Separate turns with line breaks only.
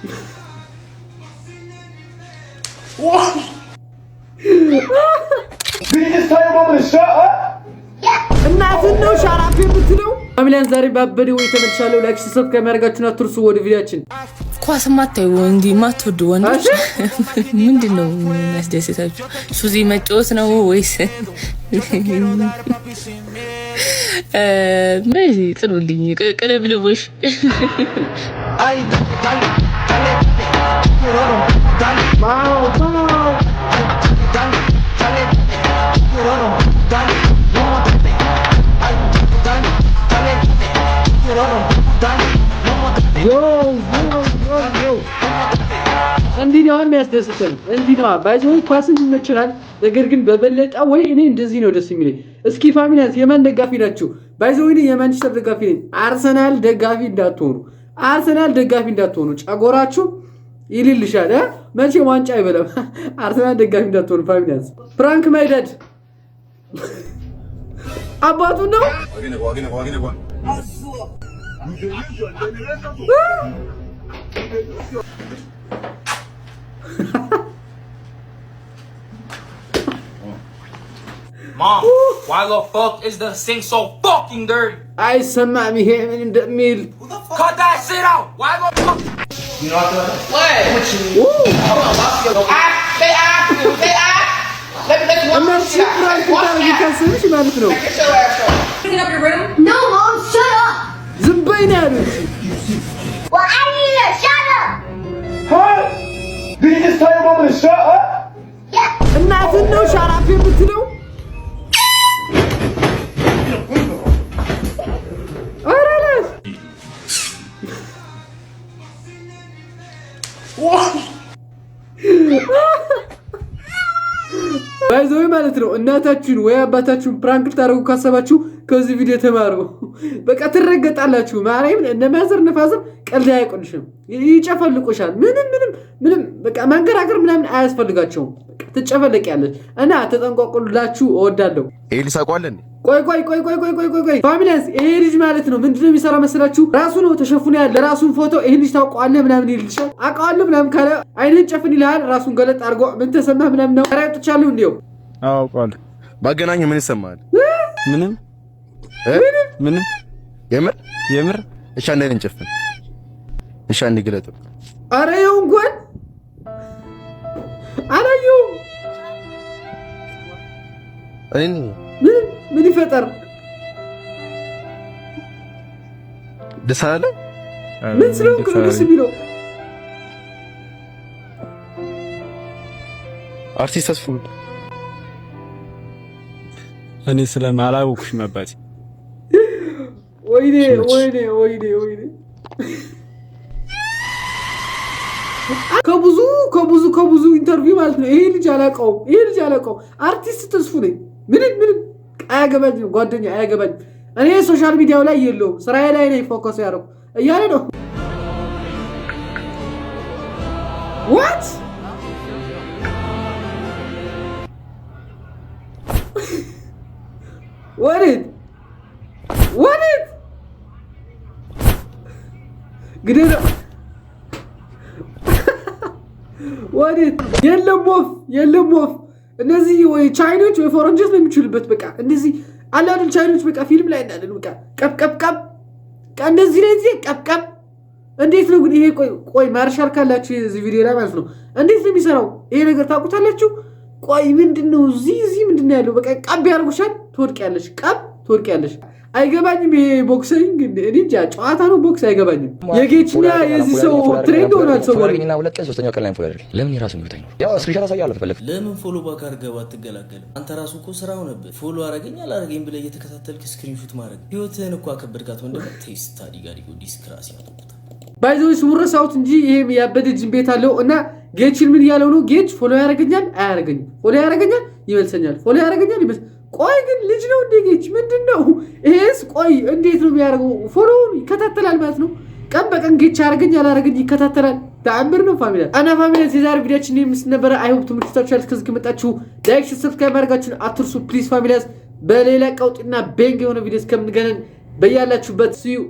Did you just tell your mama to shut up?
እናትን ነው shut up የምትለው? Family ያን፣ ዛሬ ባበደ ወይ ተመልሻለሁ። Like፣ subscribe ማድረጋችሁን አትርሱ። ወደ ቪዲዮአችን።
ኳስ ማታዩ እንዲህ ማትወዱ ወንዶች ምንድን ነው የሚያስደስታችሁ? ሱዚ መጫወት ነው ወይስ በዚህ ጥሩልኝ ቅልብልቦሽ።
Yo, yo, yo, yo፣ እንዲህ ነው የሚያስደስተን። እንዲህ ነው by the way፣ ኳስን ይመችላል። ነገር ግን በበለጠ ወይ እኔ እንደዚህ ነው ደስ የሚለኝ። እስኪ family ያንስ የማን ደጋፊ ናችሁ? By the way እኔ የማንቸስተር ደጋፊ ነኝ። አርሰናል ደጋፊ እንዳትሆኑ፣ አርሰናል ደጋፊ እንዳትሆኑ፣ ጨጎራችሁ ይልልሻል። መቼም ዋንጫ አይበላም። አርሰናል ደጋፊ እንዳትሆኑ። Family ያንስ፣ prank my dad፣ አባቱ ነው።
Mom, why the fuck is the sink so fucking dirty?
አይሰማም ይሄ ምን እንደሚል።
Cut that shit out! Why the fuck?
What?
እናትሽ prank ታደርጊ ካሰብሽ ማለት ነው።
No, Mom, shut up.
ዝም በይ ነው ያሉት።
Well, I need to shut up.
Huh? Did you just tell your mama to shut up?
Yeah.
እናትን ነው shut up የምትለው? ኧረ እለፍ። By the way ማለት ነው፣ እናታችሁን ወይ አባታችሁን prank ልታደርጉ ካሰባችሁ ከዚህ ቪዲዮ ተማሩ። በቃ ትረገጣላችሁ። ማርያምን፣ እነ mother እነ father ቀልድ አያውቁልሽም፣ ይጨፈልቁሻል። ምንም ምንም ምንም በቃ ማንገራገር ምናምን አያስፈልጋቸውም። በቃ ትጨፈለቂያለች እና ተጠንቀቁላችሁ እወዳለሁ።
ይሄ ልጅ ታውቀዋለህ እንዴ?
ቆይ ቆይ ቆይ ቆይ ቆይ ቆይ ቆይ ቆይ family ያንስ፣ ይሄ ልጅ ማለት ነው ምንድነው የሚሰራ መሰላችሁ? ራሱ ነው ተሸፍኖ ያለ ራሱን ፎቶ። ይሄን ልጅ ታውቀዋለህ ምናምን ይልሻል። አውቀዋለሁ ምናምን ካለ አይንህን ጨፍን ይልሃል። ራሱን ገለጥ አድርጎ ምን ተሰማህ ምናምን ነው። ኧረ አውጥቻለሁ እንዲያው።
አውቀዋለሁ።
ባገናኝ ምን ይሰማሃል?
ምንም።
እ?
ምንም።
የምር?
የምር።
እሺ አንዴ እንጨፍን። እሺ አንዴ ግለጠው።
ኧረ ይኸው እንኳን አላየሁም።
እኔ
ምን ምን ይፈጠር?
ደስ አላለ?
ምን ስለሆንክ ነው ደስ የሚለው?
አርቲስት ተስፉ።
እኔ ስለማላወኩሽም አባቴ።
ወይኔ ወይኔ ወይኔ ወይኔ! ከብዙ ከብዙ ከብዙ interview ማለት ነው። ይሄ ልጅ አላውቀውም፣ ይሄ ልጅ አላውቀውም። አርቲስት ተስፉ ነኝ። ምንም ምንም አያገባኝም፣ ጓደኛ አያገባኝም። እኔ social media ው ላይ የለውም፣ ስራዬ ላይ ነኝ focus ያደረኩ እያለ ነው። What? ወዴት ወዴት? ግደለው። ወዴት? የለም ወፍ፣ የለም ወፍ። እነዚህ ወይ ቻይኖች ወይ ፈረንጆች ነው የሚችሉበት። በቃ እንደዚህ አለ አይደል? ቻይኖች በቃ ፊልም ላይ እንዳለን በቃ ቀብ ቀብ ቀብ እንደዚህ ለዚህ ቀብ ቀብ። እንዴት ነው ግን ይሄ? ቆይ ቆይ፣ martial ካላችሁ እዚህ ቪዲዮ ላይ ማለት ነው እንዴት ነው የሚሰራው ይሄ ነገር ታውቁታላችሁ? ቆይ ምንድን ነው እዚህ ምንድን ነው ያለው? በቃ ቀብ ያደርጉሻል፣ ትወድቂያለሽ። ቀብ ትወድቂያለሽ። አይገባኝም። ይሄ boxing እኔ እንጃ ጨዋታ ነው ቦክስ አይገባኝም። የጌችና የዚህ ሰው trend ሆኗል ሰሞኑን።
እና 2 ቀን ሶስተኛው ቀን ላይ follow ያደርግ ለምን የራሱን ህይወት አይኖር? ያው screenshot አሳያለሁ ከፈለክ።
ለምን follow back አድርገህ አትገላገልም? አንተ ራሱ እኮ ስራ ሆነብህ። Follow አረገኝ አላረገኝ ብለህ እየተከታተልክ screenshot ማድረግ ህይወትህን እኮ አከበድካት። ወንድም ቴስታ ዲጋዲጎ ዲስክራሲ ያጠቁታል።
By the way ስሙን ረሳሁት እንጂ ይሄም ያበደ ጅን ቤት አለው እና ጌችን ምን እያለው ነው? ጌች follow ያደርገኛል አያደርገኝም፣ follow ያደርገኛል ይመልሰኛል፣ follow ያደርገኛል ይመልስ። ቆይ ግን ልጅ ነው እንዴ ጌች? ምንድን ነው ይሄስ? ቆይ እንዴት ነው የሚያደርገው? Follow ውን ይከታተላል ማለት ነው። ቀን በቀን ጌች ያደርገኝ አላደርገኝ ይከታተላል። ተአምር ነው family። እና family፣ የዛሬ ቪዲዮችን ይመስል ነበረ። I hope ተመችቷችኋል። እስከዚህ ከመጣችሁ like፣ subscribe ማድረጋችሁን አትርሱ please family ያስ። በሌላ ቀውጢና bang የሆነ ቪዲዮ እስከምንገናኝ በያላችሁበት see you.